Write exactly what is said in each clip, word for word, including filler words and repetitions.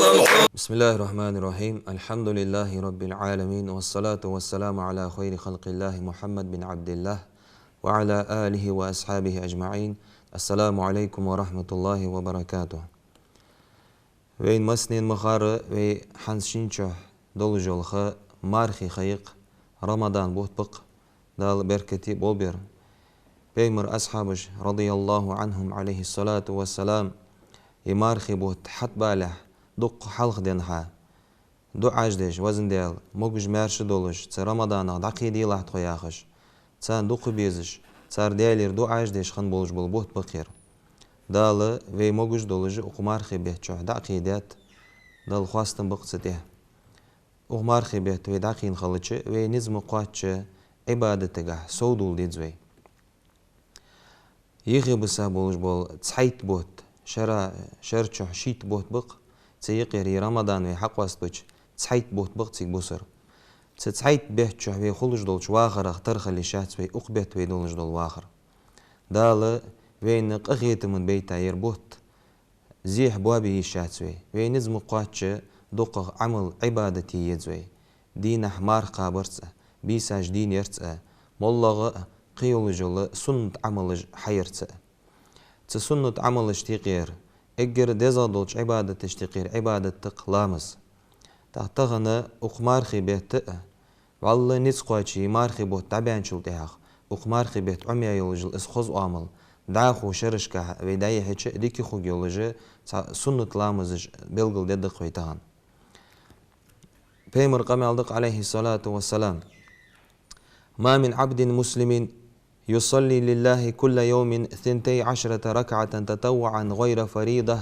بسم الله الرحمن الرحيم. الحمد لله رب العالمين، والصلاة والسلام على خير خلق الله محمد بن عبد الله وعلى آله وأصحابه أجمعين. السلام عليكم ورحمة الله وبركاته. Вайна массанена ма харра, вай хӀанз шийна чу долаш йола ха мархий ха я-кх, Рамадан бутт ба-кх, Дала беркате болба ер. Пайхамара асхьабаша, رضي الله عنهم، عليه الصلاة والسلام, из мархий бутт хьатӀабалалехь, дукха хьалха денз хьа, дуӀаш деш, везан Даьла, могаш-маьрша долаш, цу Рамаданах дӀакхийделахь тхо яхаш, царна дукха безаш, цар Даьлера дуӀаш деш хинна болаш бола бутт ба-кх ер. Дала вай могаш долаш укх мархий бетта чу дӀакхийдайт, Далла хоастам ба-кх цу тӀа. Укх мархий бетта вай дӀакхийна хилча, вай низ ма кхоачча, Ӏибадатагахь совдола деза вай. Юхебиса болаш бола цхьайтта бутт, шера, шера чу шийтта бутт ба-кх, цу юкъера из Рамадан вай хьакъоастабича, цхьайтта бутт ба-кх цига бусара. Цу цхьайтта бетта чу вай хулаш долча вахарах тара хила йиш яц вай укх бетта вай долаш дола вахар. Дала вайна къахетама бейта ер бутт зехьа боабе йиш яц вай. Вай низ ма кхоачча, дукхагӀа Ӏамал, Ӏибадат е еза вай. Дийнахьа марха кхабарца а, бийсаш дийна ярца а, моллагӀа а кхыйолаш йола суннат Ӏамалаш хьаярца а. Цу суннат Ӏамалашта юкъера, эггара дезагӀа долча Ӏибадаташта юкъера Ӏибадат да-кх ламаз. ТӀаккха тахан укх мархий бетта а, валлахӀи, низ кхоачча, из мархий бутт дӀабаьнначул тӀехьагӀа, укх мархий бетта Ӏомаяь йолаш йола из хоза оамал, дӀахо шерашкахь вай дӀаяхьача, дика хургйолаш цхьа суннат ламазаш белгалдергда-кх вай тахан. Пайхамара къамаьл да-кх, عليه الصلاة والسلام: ما من عبد مسلم يصلي لله كل يوم ثنتي عشرة ركعة تطوعا غير فريضة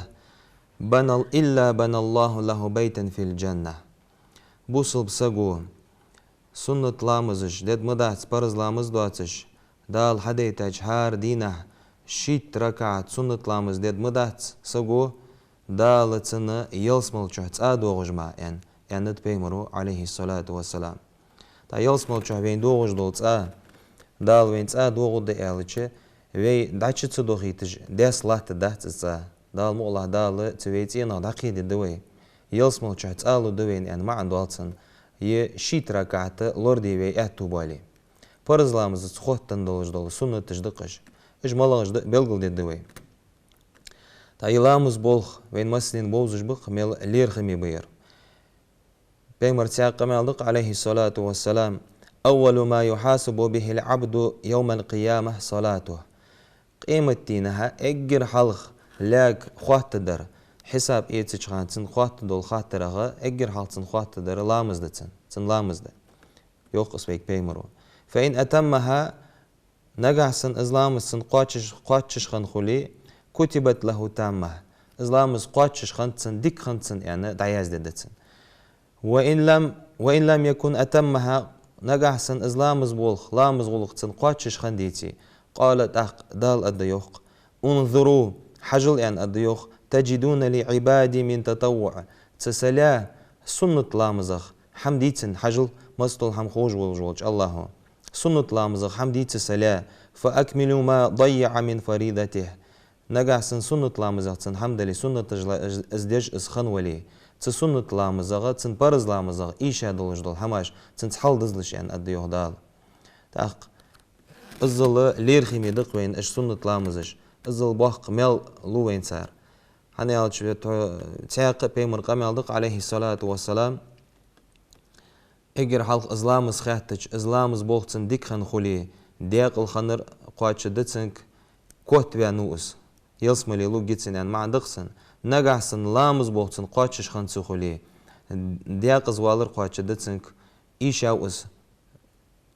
بنى، إلا بنى الله له بيتا في الجنة. Бусалба саго суннат ламазаш дергдац, парз ламаз доацаш, Дала хьадайтача хӀара дийнахьа шийтта ракаӀат суннат ламаз дергдац саго, Дала цунна ялсмала чу цӀа доагӀаш ма, аьнна, аьннад Пайхамара, عليه الصلاة والسلام. ТӀаккха ялсмала чу вайна доагӀаш дола цӀа, Дала вайна цӀа доагӀаргда аьлча, вай дӀачу ца дохийташ, дес латтаргдац из цӀа. Дала мукъалахь, Дала цу вай цӀенах дӀакхийдергда вай. Ялсмала чу цӀа лургда вайна аьнна маӀан доал цун, е шийтта ракаӀат лораде вай аьттув боале. Парз ламазаца хоттаденна долаш дола суннаташ да-кх уж. Уж малагӀаш да а белгалдергда вай. ТӀаккха из ламаза болх вайна массанена бовзаш ба-кх, мел лерхӀаме ба ер. Пайхамара цхьаькха къамаьл да-кх, عليه الصلاة والسلام: أول ما يحاسب به العبد يوم القيامة صلاته. Къематдийнахьа эггара хьалха лаьга хоаттаргдар, хьисап эцача хана цунна хоаттаргдола хаттарех эггара хьалха цунна хоаттаргдар ламаз да цун, цун ламаз да, йоах-кх вайга Пайхамара. فإن أتمها, нагахьа санна из ламаз цун кхоачаш-, кхоачаш хинна хуле, كتبت له تامة. Из ламаз кхоачаш хиннад цун, дика хиннад цун аьнна, дӀаяздергда цунна. وإن لم، وإن لم يكن أتمها, нагахьа санна из ламаза болх, ламаза гӀулакх цун кхоачаш хинна деце, قال, тӀаккха Дала аргда йоах-кх: انظروا, хьажал, аьнна, аргда йоах, تجدون لعبادي من تطوع. Цу са лаьа суннат ламазах хӀама дий цун, хьажал, мацдола хӀама ховш волаш волча АллахӀа. Суннат ламазах хӀама дий цу са лаьа, فأكملوا ما ضيع من فريضته. Нагахьа санна суннат ламазах цун хӀама дале, суннаташ ла-, из, из деш из хинна вале, цу суннат ламазах, цун парз ламазах эша долаш дола хӀамаш цунца хьалдизалаш, аьнна, аргда йоах Дала. ТӀаккха иззал лерхӀаме да-кх вайна уж суннат ламазаш, иззал боккха маьл лу вайна цар. ХӀана аьлча, ве тхо цхьаькха а Пайхамара къамаьл да-кх, عليه الصلاة والسلام: эггара хьалха из ламаз хаьттача, из ламаза болх цун дика хинна хуле, даькъала хиннар кхоачаргда цунга, котваьннав из, ялсмале лургья цунна аьнна маӀан да-кх цун. Нагахьа санна ламаза болх цун кхоачаш хинна ца хуле, даькъаза валар кхоачаргда цунга, эшав из,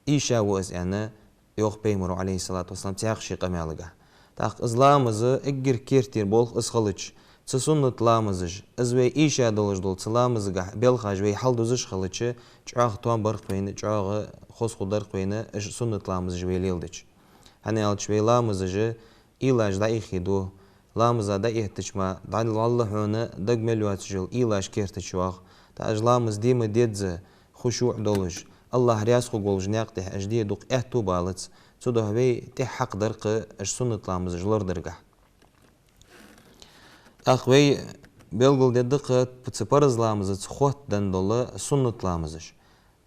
эшав из аьнна, йоах Пайхамара, عليه الصلاة والسلام, цхьаькха ший къамаьлагахь. ТӀаккха из ламаз эггара керттера болх из хилча, цу суннат ламазаш, из вай эша долаш дола цу ламазагахь белхаш вай хьалдузаш хилча, чӀоагӀа тоам бар-кх вайна, чӀоагӀа хоза хургдар-кх вайна уж суннат ламазаш вай леладича. ХӀана аьлча вай ламазаш уйлаш дӀаиххе ду, ламаза дӀаэттача ма, дӀа-, валлахӀи, хьона дага мел йоацаш йола уйлаш керта чу йоагӀа. ТӀаккха уж ламаз де ма дезза, хушуӀ долаш, АллахӀ раьза хургволаш наькъа тӀа уж де дукха аьттув балац, цудухьа вай тӀехьа хьакъ дар-кх уж суннат ламазаш лорадаргахь. ТӀаккха вай Белгалдергда-кх цу парз ламазаца хоттаденна дола суннат ламазаш.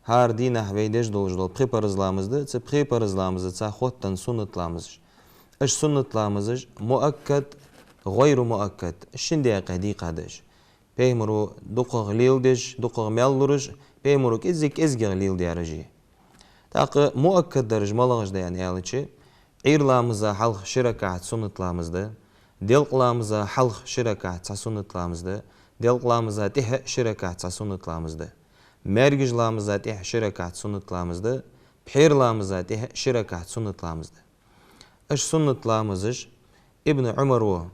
ХӀара дийнахьа вай деш долаш дола пхи парз ламаз да, цу пхи парз ламазаца хоттаденна суннат ламазаш. Уж суннат ламазаш муаккад, гӀайру муаккад, шин даькъе дийкъа да уж. Пайхамаро дукхагӀа леладеш, дукхагӀа маьл лураш, пайхамаро кӀеззиг-кӀезигагӀа леладаьраш я. ТӀаккха муаккад дараш малагӀаш да аьнна аьлча, Ӏуйра ламаза хьалха ши ракаӀат суннат ламаз да, делкъа ламаза хьалха ши ракаӀат цхьа суннат ламаз да, делкъа ламаза тӀехьа ши ракаӀат цхьа суннат ламаз да, маьркӀажа ламаза тӀехьа ши ракаӀат суннат ламаз да, пхьера ламаза тӀехьа ши ракаӀат суннат ламаз да. Уж суннат ламазаш Ибн Ӏумара,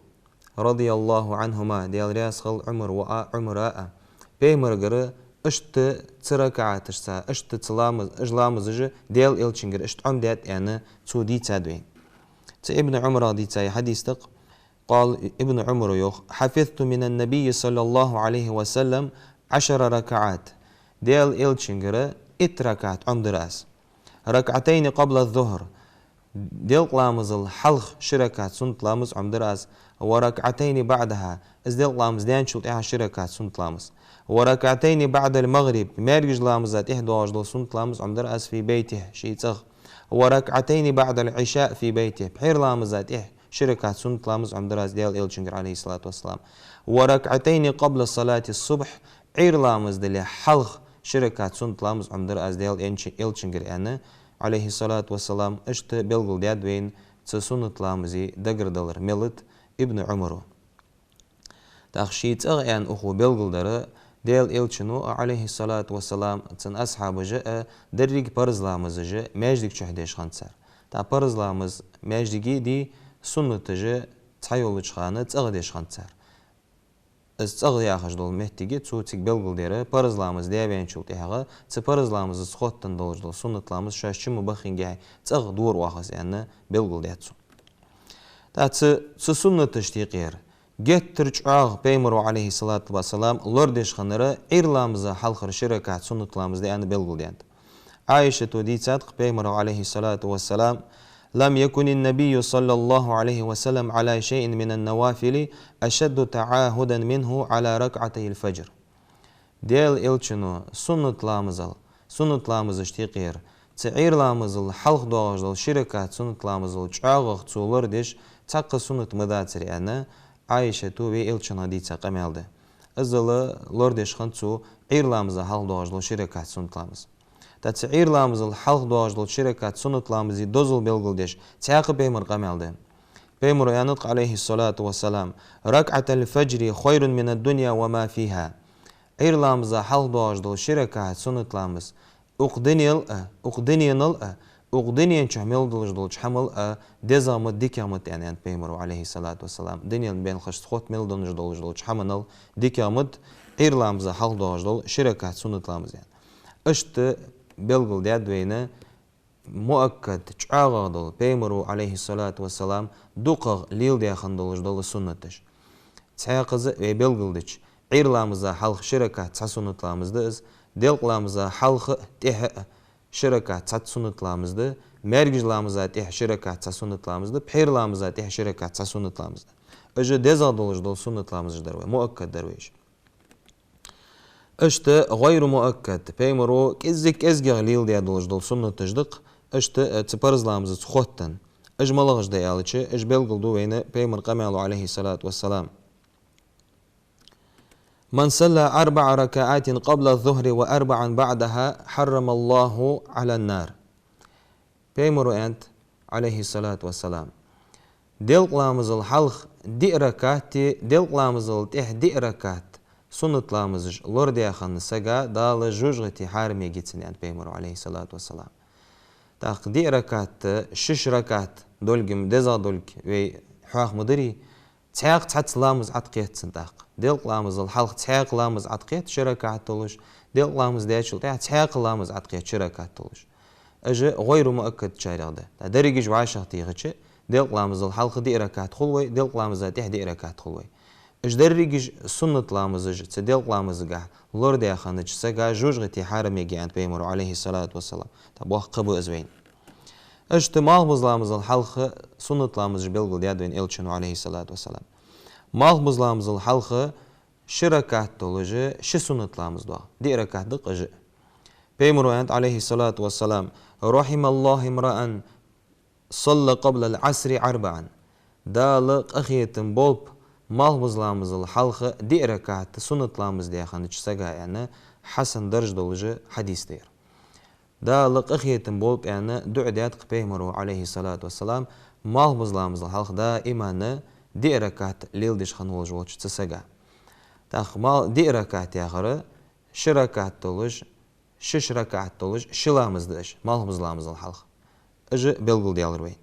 радияллаху Ӏанхума, Даьла раьза хилва Ӏумара а, Ӏумара а, пайхамарагара иштта цу ракаӀаташца, иштта цу ламаз-, уж ламазаш Даьла Элчангара иштта Ӏомадаьд аьнна, цо дийцад вайна. Цу Ибн Ӏумарах дийца хьадис да-кх, къала Ибн Ӏумара йоах: «حفظت من النبي صلى الله عليه وسلم عشر ركعات». Даьла Элчангара итт ракаӀат Ӏомадир аз. «ركعتين قبل الظهر». Делкъа ламазал хьалха ши ракаӀат суннат ламаз Ӏомадир аз. «وركعتين بعدها». Из делкъа ламаз даьнначул тӀехьа ши ракаӀат суннат ламаз. «وركعتين بعد المغرب». МаьркӀажа ламаза тӀехьа доагӀаш дола суннат ламаз Ӏомадир аз «في بيته», ший цӀагӀа. «وركعتين بعد العشاء في بيته». Пхьера ламаза тӀехьа ши ракаӀат суннат ламаз Ӏомадир аз Даьла Элчангара, Ӏалайхи ссалату вассалам. «وركعتين قبل صلاة الصبح». Ӏуйра ламаз дале хьалха ши ракаӀат суннат ламаз Ӏомадир аз Даьла Элча-, Элчангара аьнна, Ӏалайхи ссалату вассалам, иштта белгалдаьд вайна цу суннат ламазий дагардалар мел да Ибн Ӏумара. ТӀаккха ший цӀагӀа аьнна укхо белгалдир, Даьла Элчано а, Ӏалайхи ссалату вассалам, цун асхьабаша а деррига парз ламазаш маьждига чу деш хиннад цар. ТӀаккха парз ламаз маьждиге дий, суннаташ цхьайолча хана цӀагӀа деш хиннад цар. Из цӀагӀа яхаш дола моттиг цо цига белгалдир, парз ламаз даь ваьнначул тӀехьагӀа, цу парз ламазаца хоттаденна долаш дола суннат ламаз шоаш чу ма баххингехь цӀагӀа дора оаха из аьнна, белгалдаьд цо. ТӀаккха цу, цу суннаташта юкъера геттара чӀоагӀа пайхамаро, Ӏалайхи ссалату вассалам, лорадеш хиннар Ӏуйра ламаза хьалхара ши ракаӀат суннат ламаз да аьнна белгалдаьд. Ӏайшата дийцад-кх пайхамара, Ӏалайхи ссалату вассалам: «لم يكن النبي صلى الله عليه وسلم على شيء من النوافل أشد تعاهدا منه على ركعتي الفجر». Даьла Элчано суннат ламазал, суннат ламазашта юкъера, цу Ӏуйра ламазал хьалха доагӀаш дола ши ракаӀат суннат ламазал чӀоагӀагӀа цо лорадеш цхьаккха суннат ма дацар аьнна, Ӏайшата вай Элчанах дийца къамаьл да. Иззал лорадеш хиннад цо Ӏуйра ламаза хьалха доагӀаш дола ши ракаӀат суннат ламаз. ТӀаккха цу Ӏуйра ламазал хьалха доагӀаш дола ши ракаӀат суннат ламазий дозал белгалдеш цхьаькха пайхамара къамаьл да. Пайхамаро аьннад-кх, Ӏалайхи ссалату вассалам: «ركعتا الفجر خير من الدنيا وما فيها». Ӏуйра ламаза хьалха доагӀаш дола ши ракаӀат суннат ламаз укх дунел а, укх дуненал а, укх дунен чу мел долаш долча хӀамал а дезагӀа ма да, дикагӀа ма да аьннад пайхамаро, Ӏалайхи ссалату вассалам. Дунен белхашца хотта мел долаш долча хӀаманал дикагӀа ма да Ӏуйра ламаза хьалха доагӀаш дола ши ракаӀат суннат ламаз аьнна. Иштта белгалдаьд вайна муаккад, чӀоагӀагӀа дола, пайхамаро, Ӏалайхи ссалату вассалам, дукхагӀа леладаь хинна долаш дола суннаташ. Цхьаькхаза вай белгалдича, Ӏуйра ламаза хьалха ши ракаӀат цхьа суннат ламаз да из, делкъа ламаза хьалха а, тӀехьа а ши ракаӀат цхьа суннат ламаз да, маьркӀажа ламаза тӀехьа ши ракаӀат цхьа суннат ламаз да, пхьера ламаза тӀехьа ши ракаӀат цхьа суннат ламаз да. Уж дезагӀа долаш дола суннат ламазаш дар вай, муаккад дар вай уж. Иштта гӀайру муаккад, пайхамаро кӀеззиг-кӀезигагӀа леладаь долаш дола суннаташ да-кх, иштта, э, цу парз ламазаца хоттаденна. Уж малагӀаш да аьлча, уж белгалду вайна пайхамара къамаьло, Ӏалайхи ссалату вассалам: «من صلى أربع ركعات قبل الظهر وأربعا بعدها حرم الله على النار». Пайхамаро аьннад, Ӏалайхи ссалату вассалам: «Делкъа ламазал хьалха диъ ракаӀати, делкъа ламазал тӀехьа диъ ракаӀат суннат ламазаш лорадаь хинна сага Дала жожагӀатий хьарам ергьяцар», аьннад пайхамаро, Ӏалайхи ссалату вассалам. ТӀаккха диъ ракаӀат, шиш ракаӀат долга-м, дезагӀа долга вай хьоаха ма дарий, цхьаькха цхьацца ламаз Ӏоткхет цунна тӀаккха. Делкъа ламазал хьалха цхьаькха ламаз Ӏоткхет ши ракаӀат долаш, делкъа ламаз даьчул тӀехьа цхьаькха ламаз Ӏоткхет ши ракаӀат долаш. Уж гӀайру муаккадчарех да. ТӀаккха дерригаш вӀашагӀтехача, делкъа ламазал хьалха диъ ракаӀат хул вай, делкъа ламаза тӀехьа диъ ракаӀат хул вай. Уж дерригаш суннат ламазаш цу делкъа ламазагахьа лорадаь хиннача сага жожагӀатий хьарам ергья аьннад пайхамаро, Ӏалайхи ссалату вассалам. ТӀаккха боккха кхаъ ба из вайна. Иштта малхбуза ламазал хьалха суннат ламазаш белгалдаьд вайна Элчано, Ӏалайхи ссалату вассалам. Малхбуза ламазал хьалха ши ракаӀат долаш ши суннат ламаз доагӀа. Диъ ракаӀат да-кх уж. Пайхамара аьннад, Ӏалайхи ссалату вассалам: «رحم الله امرأ صلى قبل العصر أربعا». Дала къахетам болба малхбуза ламазал хьалха диъ ракаӀат суннат ламаз даь хиннача сага, аьнна, хьасан дарж долаш хьадис да ер. Дала къахетам болба аьнна дуӀа даьд-кх Пайхамара, Ӏалайхи ссалату вассалам, малхбуза ламазал хьалха даиман диъ ракаӀат леладеш хинна волаш волча цу сага. ТӀаккха мал-, диъ ракаӀат яхар ши ракаӀат долаш, шиш ракаӀат долаш ши ламаз да уж, малхбуза ламазал хьалха. Уж белгалдаьлар вайна.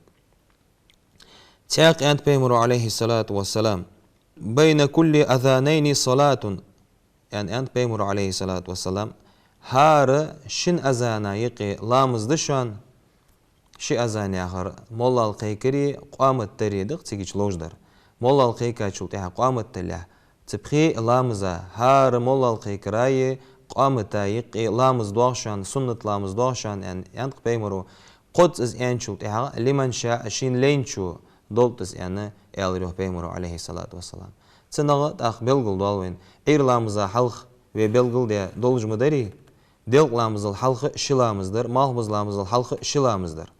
Цхьаькха аьннад Пайхамара, Ӏалайхи ссалату вассалам: «بين كل أذانين صلاة», аьнна, аьннад Пайхамара, Ӏалайхи ссалату вассалам, хӀара шин азана юкъе ламаз да шоана. Ши азан яхар моллал кхайкари къамат дари да-кх, цига чу ловш дар. Моллал кхайкачул тӀехьагӀа къамат далалехь, цу пхе ламаза, хӀара моллал кхайкараи къамата юкъе ламаз доагӀа шоана, суннат ламаз доагӀа шоана, аьнна, аьннад-кх Пайхамара. Кхозза из аьнначул тӀехьагӀа: «لمن شاء», шийна лайначо долда из, аьнна, аьлар йоах Пайхамара, Ӏалайхи ссалату вассалам. Цунах тӀаккха белгалдоал вайна, Ӏуйра ламаза хьалха вай белгалдаь долаш ма дарий, делкъа ламазал хьалха ши ламаз дар, малхбуза ламазал хьалха ши ламаз дар.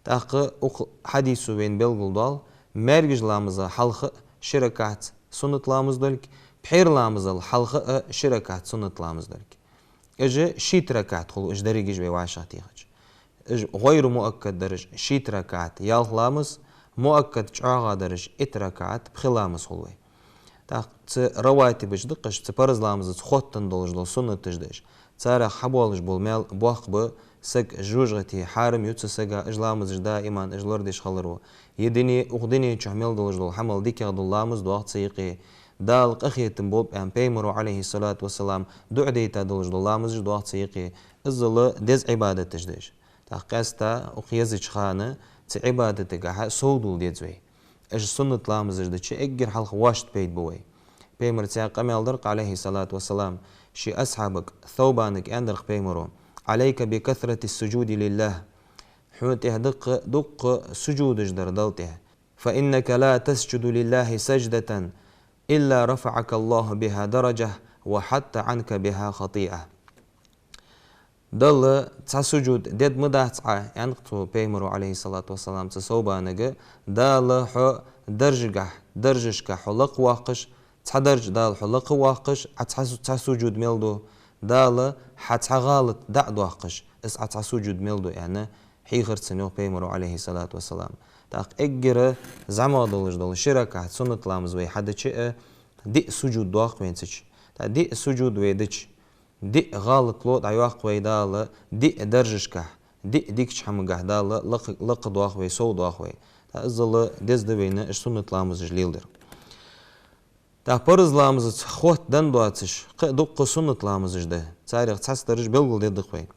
ТӀаккха укх хьадисо вайна белгалдоал, маьркӀажа ламаза хьалха ши ракаӀат суннат ламаз долга, пхьера ламазал хьалха а ши ракаӀат суннат ламаз долга. Уж шийтта ракаӀат хул, уж дерригаш вай вӀашагӀтехача. Уж гӀайру муаккад дараш шийтта ракаӀат ялх ламаз, муаккад чӀоагӀа дараш итт ракаӀат пхи ламаз хул вай. ТӀаккха цу раватибаш да-кх уж, цу парз ламазаца хоттаденна долаш дола суннаташ да уж. Царех хьабоалаш бола маьл боккха ба, саг жожагӀате хьарам ю цу сага уж ламазаш даиман уж лорадеш хиларо. Е дуне, укх дунен чухь мел долаш дола хӀамал дикагӀа дола ламаз доагӀа цу юкъе. Дала къахетам болба аьнна Пайхамара, Ӏалайхи ссалату вассалам, дуӀа дайта долаш дола ламазаш доагӀа цу юкъе. Иззал деза Ӏибадаташ да уж. ТӀаккха къаьстта укх езача хана цу Ӏибадатагахьа совдола деза вай. Уж суннат ламазаш дича эггара хьалха вешта пайда бу вай. Пайхамара цхьаькха къамаьл дар-кх, Ӏалайхи ссалату вассалам, ший асхьабага, Саубанага аьннадар-кх Пайхамара: «عليك بكثرة السجود لله». Хьона тӀехь дукха, дукха сужудаш дар Далла тӀехь. «فإنك لا تسجد لله سجدة إلا رفعك الله بها درجة وحط عنك بها خطيئة». Далла цхьа сужуд дергдац Ӏа, аьннад-кх цо Пайхамара, Ӏалайхи ссалату вассалам, цу Саубанага, Дала хьо даржагахь, даржашка хьо лакхвоаккхаш, цхьа дарж Дала хьо лакхвоаккхаш, Ӏа цхьа су-, цхьа сужуд мел ду, Дала хьа цхьа гӀалат дӀа а доаккхаш, из Ӏа цхьа сужуд мел ду, аьнна, хьийхар цунна йоах Пайхамара, Ӏалайхи ссалату вассалам. ТӀаккха эггара зӀамагӀа долаш дола ши ракаӀат суннат ламаз вай хьадича а, диъ сужуд доагӀа-кх вайна цу чу. ТӀаккха диъ сужуд вай дича, диъ гӀалат ло дӀайоаккх вай Дала, диъ даржашкахь, диъ дикача хӀамагахь Дала лакха-, лакхадоах вай, совдоах вай. ТӀаккха иззал деза да вайна уж суннат ламазаш леладар. ТӀаккха парз ламазаца хоттаденна доацаш кхы а дукха суннат ламазаш да. Царех цхьадараш белгалдергда-кх вай.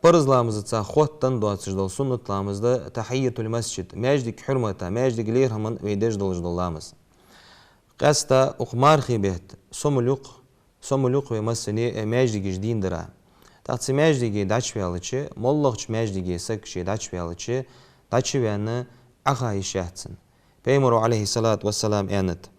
Парз ламазаца хоттаденна доацаш дола суннат ламаз да тахьийятул масджид, маьждига хьурмата, маьждига лерхӀамна вай деш долаш дола ламаз. Къаьстта укх мархий бетта сомал юкъ, сомал юкъ вай массане а маьждигаш дийна дара. ТӀаккха цу маьждиге дӀачуваьлча, моллагӀча маьждиге саг ше дӀачуваьлча, дӀачуваьнна Ӏаха йиш яц цунна. Пайхамара, Ӏалайхи ссалату вассалам, аьннад: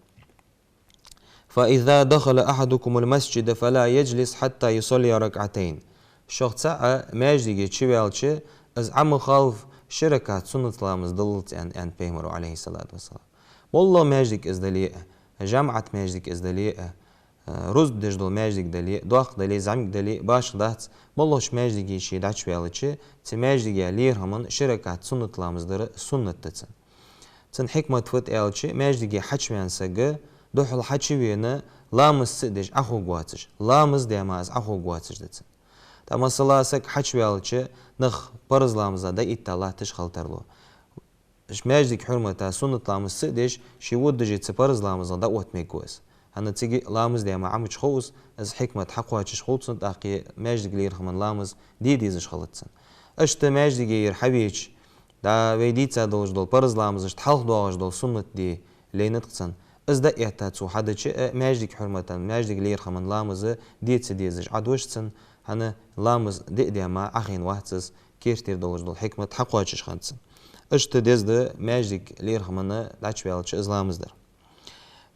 «فإذا دخل أحدكم المسجد فلا يجلس حتى يصلي ركعتين». Шух цаӀ маьждиге чуваьлча, из Ӏа ма халфа ши ракаӀат суннат ламаз диллалца, аьннад, аьннад Пайхамара, Ӏалайхи ссалату вассалам. МоллагӀа маьждиг из дале а, жамаӀат маьждиг из дале а, рузба деш дола маьждиг дале а, доккха дале а, зӀамига дале а, башха дац, моллагӀча маьждиге ше дӀачуваьлча, цу маьждига лерхӀамна ши ракаӀат суннат ламаз дар суннат да цунна. Цун хьикмат фуд аьлча, маьждиге хьачуваьнна саг, духхьал хьачувена, ламаз ца а деш Ӏохувргвоацаш, ламаз даь мара из Ӏохувргвоацаш да цунна. ТӀаккха, масала, саг хьачуваьлча, нах парз ламаза дӀаэтта латташ хила тарлу. Уж маьждига хьурмата суннат ламаз ца а деш, ше водаш цу парз ламазах дӀаотта мегаргва из. ХӀана, цига ламаз даь мара Ӏамача хов из, из хьикмат хьакхоачаш хул цунна, тӀаккха маьждига лерхӀамна ламаз де дезаш хилац цунна. Иштта маьждиге ер хьавеча, дӀа вай дийца долаш дола парз ламазашта хьалха доагӀаш дола суннат де лайнад-кх цунна. Из дӀаэтта цо хьадича а, маьждига хьурмата, маьждига лерхӀамна ламаз де ца дезаш Ӏадвеш цунна, хӀана, ламаз диъ даь мара Ӏохайна вац из, керттера долаш дола хьикмат хьакхоачаш хиннад цунна. Иштта деза да маьждига лерхӀамна дӀачуваьлча из ламаз дар.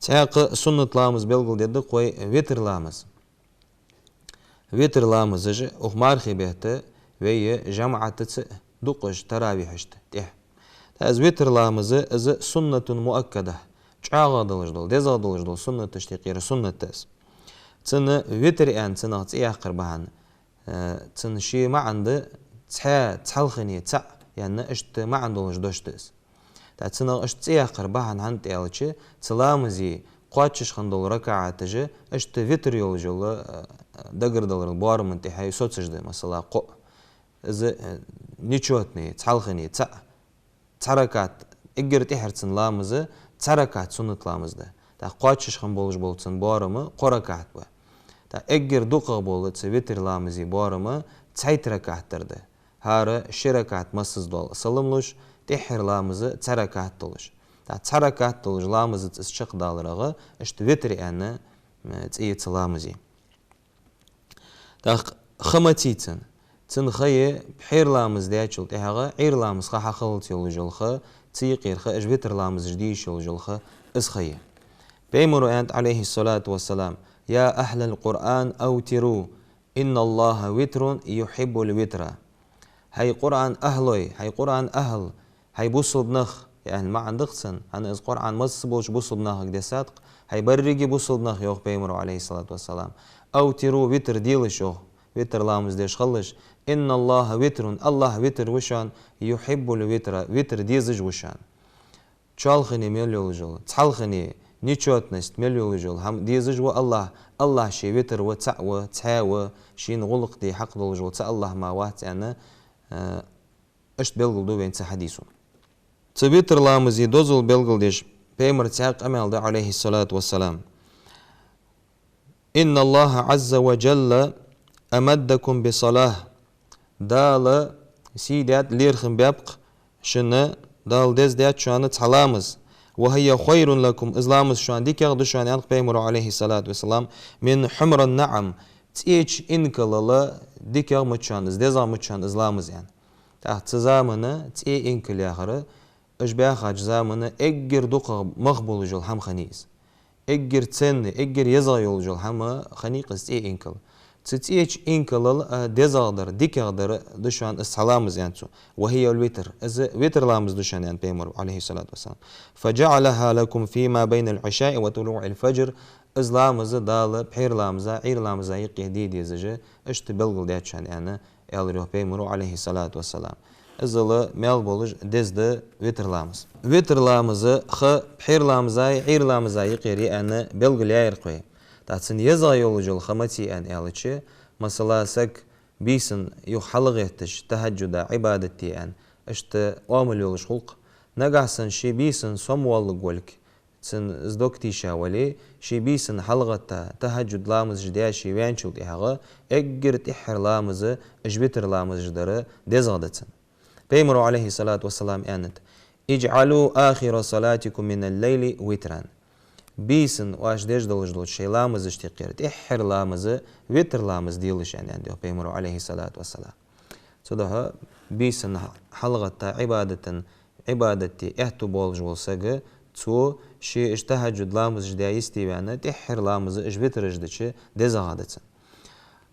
Цхьаькха суннат ламаз белгалдергда-кх вай витр ламаз. Витр ламазаш укх мархий бетта вай жамаӀатаца дукхача таравихьашта тӀехьа. ТӀаккха из витр ламаз, из суннатун муаккада, чӀоагӀа долаш дола, дезагӀа долаш дола суннаташта юкъера суннат да из. Цунна витр аьнна цунах цӀи яккхара бахьан, э, цун ший маӀан да цхьа, цхьалхане, цаӀ, аьнна, иштта маӀан долаш дош да из. ТӀаккха цунах иштта цӀи яккхара бахьан хӀана да аьлча, цу ламаза кхоачаш хинна дола ракаӀаташ иштта витр йолаш йола, э, дагардаларал боарама тӀехьа соцаш да, масала, кхоъ. Из, э, нечётный, цхьалхане, цаӀ, цхьа ракаӀат, эггара тӀехьара цун ламаз цхьа ракаӀат суннат ламаз да. ТӀаккха кхоачаш хинна болаш бола цун боарам кхо ракаӀат ба. ТӀаккха эггара дукхагӀа бола цу витр ламаза боарам цхьайтта ракаӀат дар да. ХӀара ши ракаӀат массаза дола салам луш, тӀехьара ламаз цхьа ракаӀат долаш. ТӀаккха цхьа ракаӀат долаш ламазаца из чакхдаларах, иштта витр аьнна, м, цӀи я цу ламаза. ТӀаккха ха маца я цун? Цун ха я пхьера ламаз даьчул тӀехьагӀа Ӏуйра ламаза ха хьахиллалца йолаш йола ха, цу юкъера ха, уж витр ламазаш де йиш йолаш йола ха, из ха я. Пайхамара аьннад, عليه الصلاة والسلام: «يا أهل القرآن أوتروا، إن الله وتر يحب الوتر». ХӀай Къуръан ахӀлой, хӀай Къуръан ахӀл, хӀай бусалба нах, яӀни маӀан да-кх цун, хӀана из Къуръан массаболча бусалба нахага десса да-кх, хӀай беррига бусалба нах, йоах Пайхамара, عليه الصلاة والسلام. «أوتروا», витр делаш, йоах, витр ламаз деш хилалаш. «إن الله وتر», АллахӀ витр ва шоана, «يحب الوتر», витр дезаш ва шоана. Чоалхане мел йолаш йола, цхьалхане, нечётность мел йолаш йола хӀама дезаш ва АллахӀ. АллахӀ ше витр ва, цаӀ ва, цхьаь ва, шийна гӀулакх де хьакъ долаш вола цхьа АллахӀ мара вац аьнна, э, иштта белгалду вайна цу хьадисо. Цу витр ламаза дозал белгалдеш, Пайхамара цхьаькха къамаьл да, عليه الصلاة والسلام: «إن الله عز وجل أمدكم بصلاة». Дала сий даьд, лерхӀам баьб-кх шоана, Дала деза даьд шоана цхьа ламаз. «وهي خير لكم», из ламаз шоана дикагӀа да шоана, аьннад Пайхамара, عليه الصلاة والسلام, «من حمر النعم», цӀеча инкалал дикагӀа ма да шоана из, дезагӀа ма да шоана из ламаз, аьнна. ТӀаккха цу замана цӀе инкал яхар, уж баьхача замана эггара дукхагӀа мах болаш йола хӀама хиннай из. Эггара ценный, эггара езагӀа йолаш йола хӀама хиннай-кх из цӀе инкал. Цу цӀеча инкалал, а, дезагӀа дар, дикагӀа дар да шоана из цхьа ламаз, аьннад цо. «وهي الوتر», из витр ламаз да шоана, аьннад Пайхамара, عليه الصلاة والسلام. «فجعلها لكم فيما بين العشاء وطلوع الفجر». Из ламаз Дала пхьера ламаза, Ӏуйра ламаза юкъе де дезаш, иштта белгалдаьд шоана, аьнна, аьлар, йоах, Пайхамара, عليه الصلاة والسلام. Иззал маьл болаш деза да витр ламаз. Витр ламаз ха пхьера ламазаи Ӏуйра ламазаи юкъера я аьнна белгалъяьяр-кх вай. ТӀаккха цун езагӀа йолаш йола ха маца я аьнна аьлча, масала, саг бийсан юха хьалгӀетташ, тахӀаджуда Ӏибадат де аьнна, иштта оамал йолаш хул-кх. Нагахьа санна ше бийсан сомавоалларгволга, цун из дог тийша вале, ше бийсан хьалгӀетта, тахӀаджуд ламазаш даь ше ваьнначул тӀехьагӀа, эггара тӀеххьара ламаз уж витр ламазаш дар дезагӀа да цун. Пайхамара, عليه الصلاة والسلام, аьннад: «اجعلوا آخر صلاتكم من الليل وترا». Бийсан оаш деш долаш долча шоай ламазашта юкъера тӀеххьара ламаз витр ламаз делаш, аьнна, аьннад, йоах, Пайхамара, عليه الصلاة والسلام. Цудухьа бийсан хьалгӀетта Ӏибадатан, Ӏибадат де аьттув болаш вола саг, цо ше уж тахӀаджуд ламазаш даь йисте ваьнна, тӀеххьара ламаз уж витраш дича дезагӀа да цун.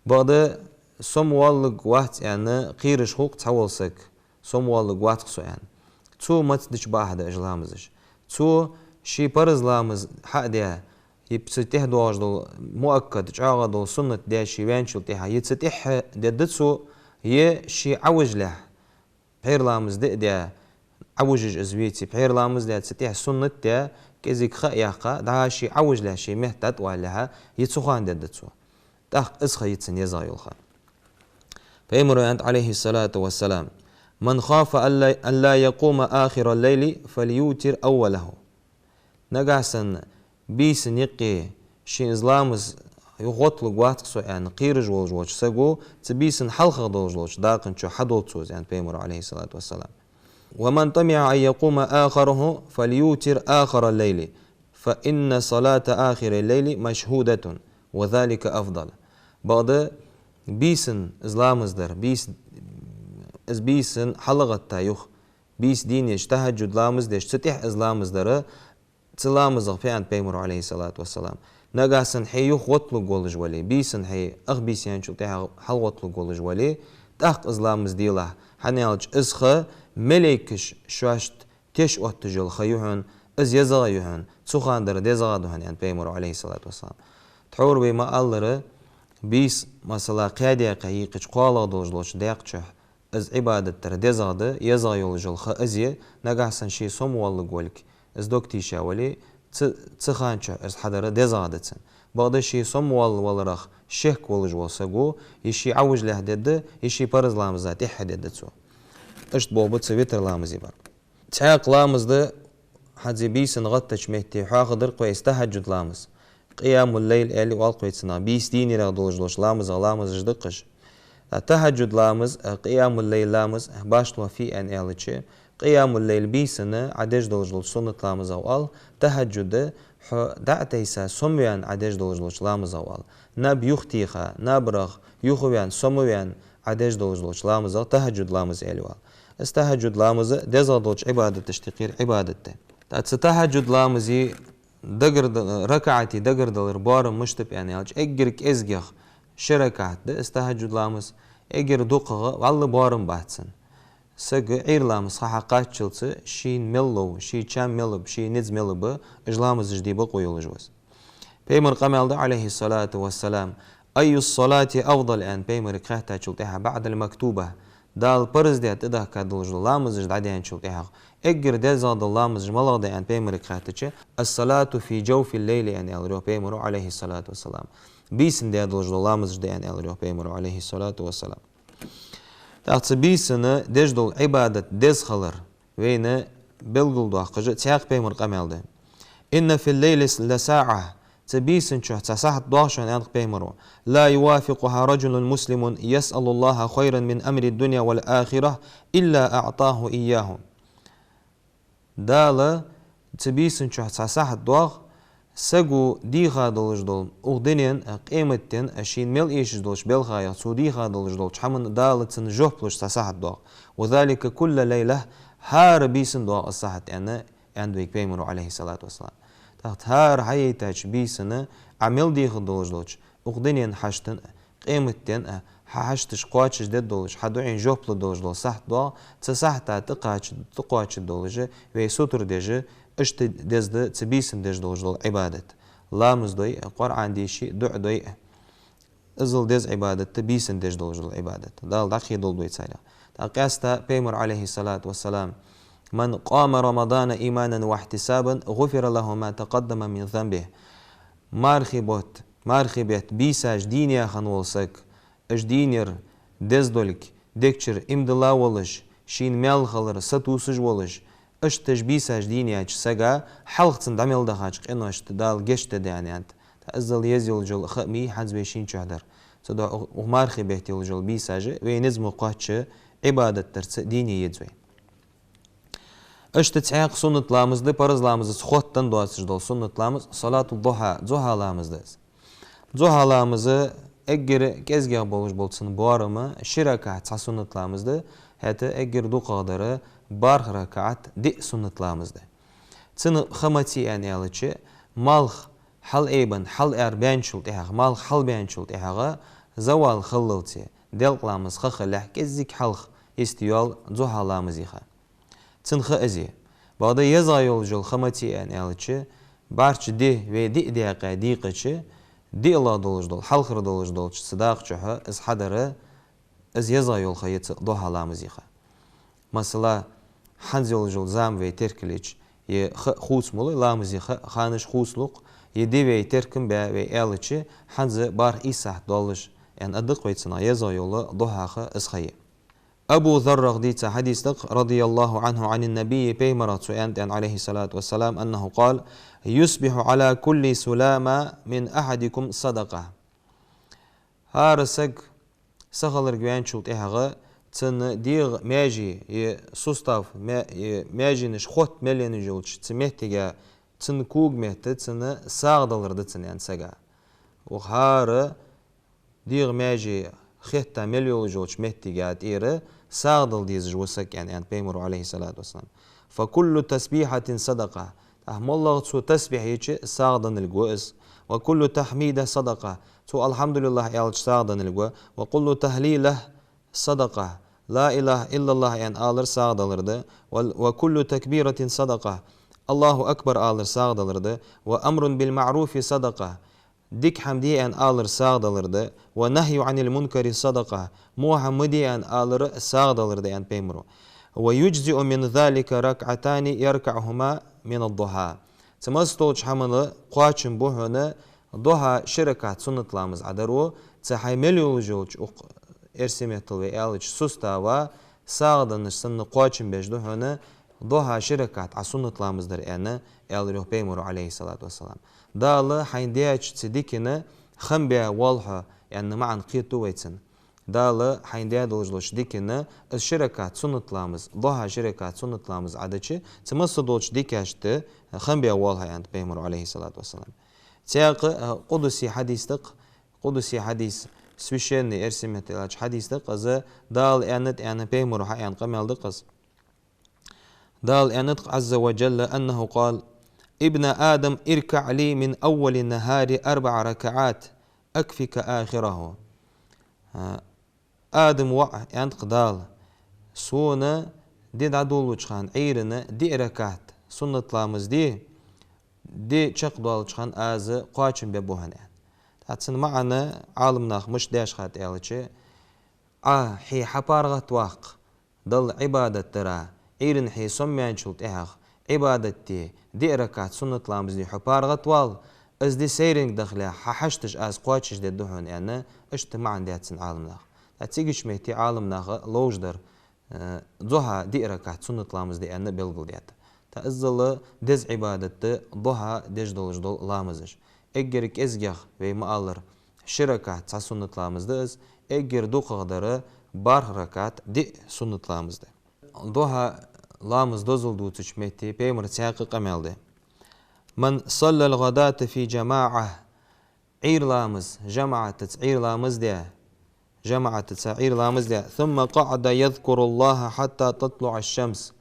Бакъда сомавоалларгвац аьнна кхераш хул-кх цхьавола саг, сомавоалларгвац-кх со аьнна. Цо маца дича бакъахьа да уж ламазаш? Цо ший парз ламаз хьа а даь, е цу тӀехьа доагӀаш дола муаккад, чӀоагӀа дола суннат даь ше ваьнначул тӀехьа, е цу тӀехьа дергда цо, е ше Ӏовижалехь, пхьера ламаз диъ а даь, Ӏовижаш из веце, пхьера ламаз даь, цу тӀехьа суннат даь, кӀезига ха а яьккха, дӀа ше Ӏовижалехь, ший метта дӀатӀавалалехьа, е цу хана дергда цо. ТӀаккха из ха я цун езагӀа йола ха. Пайхамара аьннад, عليه الصلاة والسلام: «من خاف ألا، ألا يقوم آخر الليل فليوتر أوله». Нагахьа санна бийсан юкъе шийна из ламаз юха гӀотталургвац-кх со аьнна кхераш волаш волча саго, цу бийсан хьалхагӀа долаш долча дакъа чу хьадолда цо из, аьннад Пайхамара, عليه الصلاة والسلام. «ومن طمع أن يقوم آخره فليوتر آخر الليل، فإن صلاة آخر الليل مشهودة، وذلك أفضل». Бакъда бийсан из ламаз дар, бийс-, из бийсан хьалгӀетта юха, бийса дийнахьа тахӀаджуд ламаз деш, цу тӀехьа из ламаз дар цу ламазах, фу аьннад пайхамара, Ӏалайхи ссалату вассалам: «Нагахьа санна хьо юха гӀотталургволаш вале, бийсан хьо ах бийса яьнначул тӀехьагӀа хьалгӀотталургволаш вале, тӀаккха из ламаз делахь, хӀана аьлча из ха малейкаш шоашта теш отташ йола ха я хьона, из езагӀа я хьона, цу хана дар дезагӀа да хьона», — аьннад пайхамара, Ӏалайхи ссалату вассалам. Тхьовра вай ма аллара, бийса, масала, кхаь даькъа йийкъача кхоалагӀа долаш долча даькъа чу из Ӏибадат дар дезагӀа да, езагӀа йолаш йола ха из я, нагахьа санна ше сомавоалларгволга из дог тийша вале, цу, цу хана чу из хьадар дезагӀа да цунна. Бакъда ше сомавоаллаваларах шек волаш вола саг ва, е ше Ӏовижалехь дергда, е ше параз ламаза тӀехьа дергда цо. Иштта болх ба цу витр ламаза бар. Цхьаькха ламаз да, хӀанз бийсан гӀаттача метте хьоахадир-кх вай из тахӀаджуд ламаз. Къиямул-лайл аьле оал-кх вай цунах, бийса дийнахьа долаш долча ламазех ламазаш да-кх уж. ТахӀаджуд ламаз а, къиямул-лайл ламаз а башхало фуй аьнна аьлча, къиямул-лайл бийсан Ӏа деш долаш долча суннат ламазех оал, тахӀаджуд хьо дӀа а тайса, сомаваьнна Ӏа деш долаш долча ламазех оал. Наб юхатеха, набарах юхаваьнна, сомаваьнна Ӏа деш долаш долча ламазех тахӀаджуд ламаз аьле оал. Из тахӀаджуд ламаз дезагӀа долча Ӏибадаташта юкъера Ӏибадат да. ТӀаккха цу тахӀаджуд ламаза дагардал-, ракаӀатий дагардалара боарам мишта ба аьнна аьлча, эггара кӀезигагӀа ши ракаӀат да из тахӀаджуд ламаз, эггара дукхагӀа валла боарам бац цун. Саг Ӏуйра ламаза ха хьакхаччалца шийна мел лов, ший чам мел ба, ший низ мел ба, уж ламазаш де бокъо йолаш ва из. Пайхамара къамаьл да, Ӏалайхи ссалату вассалам: «أي الصلاة أفضل؟» — аьнна, пайхамарага хаьттачул тӀехьагӀа, «بعد المكتوبة», Дала параз даь тӀадехка долаш дола ламазаш дӀадаьнначул тӀехьагӀа, эггара дезагӀа дола ламазаш малагӀа да аьнна, пайхамарага хаьттача, «الصلاة في جوف الليل», — аьнна, аьлар йоах пайхамара, Ӏалайхи ссалату вассалам. Бийсан даь долаш дола ламазаш да аьнна, аьлар йоах пайхамара, Ӏалайхи ссалату вассалам. ТӀаккха цу бийсан деш дола Ӏибадат деза хилар вайна белгалдоаккхаш цхьаькха пайхамара къамаьл да: «إن في الليل لساعة», цу бийсан чу цхьа сахьат доагӀа шоана, аьннад-кх пайхамара, «لا يوافقها رجل مسلم يسأل الله خيرا من أمر الدنيا والآخرة إلا أعطاه إياه». Дала цу бийсан чу цхьа сахьат доагӀа, саго дийха долаш дола, укх дунен а, къематден а шийна мел эшаш долча белхаех цо дийха долаш долча хӀаман Дала цунна жоп луш цхьа сахьат доагӀа. «وذلك كل ليلة», хӀара бийсан доагӀа из сахьат, аьнна, аьннад вайга пайхамара, Ӏалайхи ссалату вассалам. ТӀаккха хӀара хьаяйтача бийсан Ӏа мел дийха долаш долча, укх дунен хьаштан а, къематден а хьа хьашташ кхоачашдергдолаш, хьа дуӀайна жоп лургдолаш дола сахьат доагӀа, цу сахьата тӀакхача-, тӀакхоачаргдолаш вай сутара деш, иштта деза да цу бийсан деш долаш дола Ӏибадат. Ламаз дой а, Къуръан дийши, дуӀа дой а. Иззал деза Ӏибадат да бийсан деш долаш дола Ӏибадат. Дала дӀакхийдолда вай царех. ТӀаккха къаьстта пайхамара, Ӏалайхи ссалату вассалам: «من قام رمضان إيمانا واحتسابا غفر له ما تقدم من ذنبه». Мархий бутт, мархий бетта бийсаш дийна яь хинна вола саг, уж дийнар деза долга, дег чура иман дилла волаш, шийна маьл хилар сатувсаш волаш, иштта уж бийсаш дийна яьча сага хьалха цунна дӀа мел дахача къиношта Дала гешт дергда аьнна, аьннад. ТӀаккха иззал еза йолаш йола ха ма йий хӀанз вай шийна чу дар. Цудухьа укх, укх мархий бетта йолаш йола бийсаш вай низ ма кхоачча Ӏибадат дарца дийна е еза вай. Иштта цхьаькха суннат ламаз да параз ламазаца хоттаденна доацаш дола суннат ламаз, салату духьа, зухьа ламаз да из. Зухьа ламаз эггара кӀезигагӀа болаш бола цун боарам ши ракаӀат цхьа суннат ламаз да, хӀаьта эггара дукхагӀдар барх ракаӀат диъ суннат ламаз да. Цун ха маца я аьнна аьлча, малх хьалаайбенна, хьалаарабаьнначул тӀехьагӀа, малх хьалбаьнначул тӀехьагӀа, завал хиллалца, делкъа ламаза ха хилалехь кӀезига хьалха йисте йоал зухьа ламаза ха. Цун ха из я. Бакъда езагӀа йолаш йола ха маца я аьнна аьлча, бӀарчча ди вай диъ даькъа дийкъача, диълагӀа долаш дола, хьалхара долаш долча цу дакъа чухь из хьадар, из езагӀа йола ха я цу духьа ламаза ха. Масала, хӀанз йолаш йола зама вай теркалйича, е ха хувца ма лой, ламаза ха, ханаш хувцалу-кх, е ди вай теркам баь вай аьлча, хӀанз барх ийс сахьат доаллаш, аьнна, аргда-кх вай цунах, езагӀа йола духьа ха из ха я. Абу Заррах дийца хьадис да-кх, رضي الله عنه عن النبي, пайхамарах цо аьннад, Ӏалайхи ссалату вассалам, أنه قال: «يصبح على كل سلامى من أحدكم صدقة». ХӀара саг сахиларга ваьнначул тӀехьагӀа цун дегӀа маьже, е сустав, ма-, е маьженаш хотта мел енна йолча цу меттиге, цун кога метта, цун сагӀа далар да цун, аьннад, сага. Укх хӀара дегӀа маьже хетта мел йолаш йолча меттиге тӀера сагӀа дала дезаш ва саг, аьннад пайхамара, Ӏалайхи ссалату вассалам. «فكل تسبيحة صدقة». ТӀаккха моллагӀа цо тасбихь йича сагӀа денналга ва из. وكل تحميدة صدقة. Цо «الحمد لله» аьлча сагӀа денналга ва. وكل تهليلة صدقة. «لا إله إلا الله» аьнна алар сагӀа далар да. وال-، وكل تكبيرة صدقة. «الله أكبر» алар сагӀа далар да. وأمر بالمعروف صدقة. Дика хӀама де аьнна алар сагӀа далар да. «والنهي عن المنكر صدقة». Во хӀама ма де аьнна алар сагӀа далар да, аьннад пайхамаро. «ويجزئ من ذلك ركعتان يركعهما من الضحى». Цу массадолча хӀаманна кхоачам ба хьона духьа ши ракаӀат суннат ламаз Ӏодаро, цу хьай мел йолаш йолча укх эрсий меттала вай аьлча сустава сагӀа деннача санна кхоачам беш да хьона духьа ши ракаӀат Ӏа суннат ламаз дар, аьнна, аьлар йоах пайхамаро, عليه الصلاة والسلام. Дала хьайна даьча цу дикана хам бе воалл хьо, аьнна маӀан кхетаду вай цун. Дала хьайна даь долаш долча дикана из ши ракаӀат суннат ламаз, духьа ши ракаӀат суннат ламаз Ӏадича, цу массадолча дикашта хам бе воалл хьо, аьннад пайхамаро, عليه الصلاة والسلام. Цхьаькха, а, къудси хьадис да-кх, къудси хьадис, священный, эрсий меттала аьлча, хьадис да-кх, из Дала аьннад аьнна, пайхамаро хьааьнна къамаьл да-кх из. Дала аьннад-кх, عز وجل, أنه قال: «ابن آدم، اركع لي من أول النهار أربع ركعات، أكفك آخره». А, Адама воӀ, аьннад-кх Дала, сона ди дӀадолалуча хана Ӏуйрийна диъ ракаӀат суннат ламаз де, ди чакхдоалача хана аз кхоачам бергба хьона, аьнна. ТӀаккха цун маӀан Ӏаламнаха мишта даьд хьа аьлча, Ӏа хье хьапаргӀатваккха Далла Ӏибадат дара, Ӏуйрийна хье сомаваьнначул тӀехьагӀа Ӏибадат де, диъ ракаӀат суннат ламаз де хьо паргӀатвала, из ди сайранга дахалехь, хьа хьашташ аз кхоачашдергда хьона, аьнна, иштта маӀан даьд цун Ӏаламнаха. ТӀаккха цигача метте Ӏаламнаха ловш дар, э, духьа диъ ракаӀат суннат ламаз де аьнна белгалдаьд. ТӀаккха иззал деза Ӏибадат да духьа деш долаш дола ламазаш. Эггара кӀезигагӀа, вай ма аллара, ши ракаӀат цхьа суннат ламаз да из, эггара дукхагӀдар бархӀ ракаӀат диъ суннат ламаз да. Духьа ламаз дозал дувцача метте пайхамара цхьаькха къамаьл даьд: «من صلى الغداة في جماعة». Ӏуйра ламаз жамаӀатаца Ӏуйра ламаз даь, жамаӀатаца Ӏуйра ламаз даь, «ثم قعد يذكر الله حتى تطلع الشمس».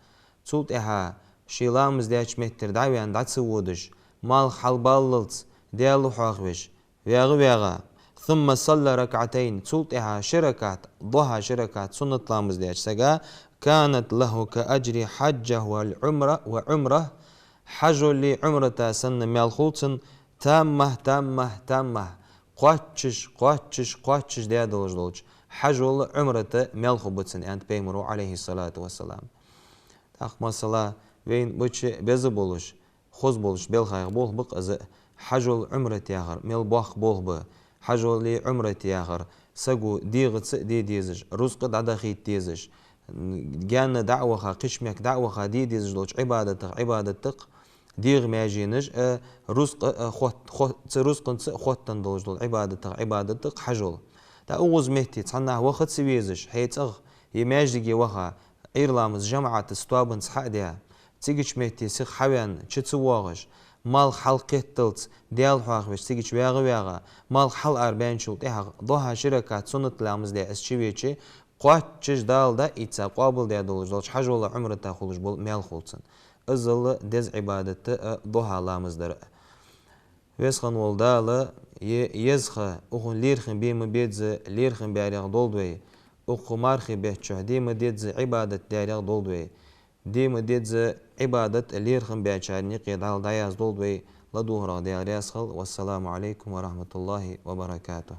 Цул тӀехьагӀа ший ламаз даьча меттера дӀаваьнна дӀа ца водаш, малх хьалбаллалца Даьла хьоахавеш, вагӀа-вагӀа. «ثم صلى ركعتين». Цул тӀехьагӀа ши ракаӀат, духьа ши ракаӀат суннат ламаз даьча сага, «كانت له كأجر حجة وعمرة، وعمرة». Хьажоли Ӏумрата санна маьл хул цунна, тамма, тамма, тамма. Кхоачаш, кхоачаш, кхоачаш даь долаш долча хьажола Ӏумрата маьл хургба цунна, аьннад пайхамаро, عليه الصلاة والسلام. ТӀаккха, масала, вайна буча беза болаш, хоза болаш белхайх болх ба-кх из, хьажол Ӏумрат яхар мел боккха болх ба. Хьажоли Ӏумрат яхар саго дегӀаца а де дезаш, рузкъа дӀадахийта дезаш, гаьна дӀа а ваха, кхыча мехка дӀа а ваха де дезаш долча Ӏибадатех Ӏибадат да-кх, дегӀа маьженаш а, рузкъа а хот-, хот-, цу рузкъанца а хоттаденна долаш дола Ӏибадатех Ӏибадат да-кх хьажол. ТӀаккха укхаза метте цхьаннахьа ваха ца везаш, хьай цӀагӀа е маьждиге ваха, Ӏуйра ламаз жамаӀатаца тоабанца хьа а даь, цигача метте сиха хьаваьнна, чу ца воагӀаш, малх хьалкхетталца Даьла хьоахавеш, цигача вагӀа-вагӀа, малх хьалаарабаьнначул тӀехьагӀа духьа ши ракаӀат суннат ламаз даь из чувеча, кхоачаш Дала дӀаийца къоабалдаь долаш долча хьажола Ӏумрата хулаш бола маьл хул цунна. Иззал деза Ӏибадат да духьа ламаз дар а. Веза хинна вола Дала е-, еза ха укхун лерхӀам бе ма безза лерхӀам баьрех долда вай, укх мархий бетта чухь де ма дезза Ӏибадат даьрех долда вай. Де ма дезза Ӏибадат лерхӀам баьчарна юкъе Дала дӀаяздолда вай. ЛадувгӀарах Даьла раьза хилва. والسلام عليكم ورحمة الله وبركاته.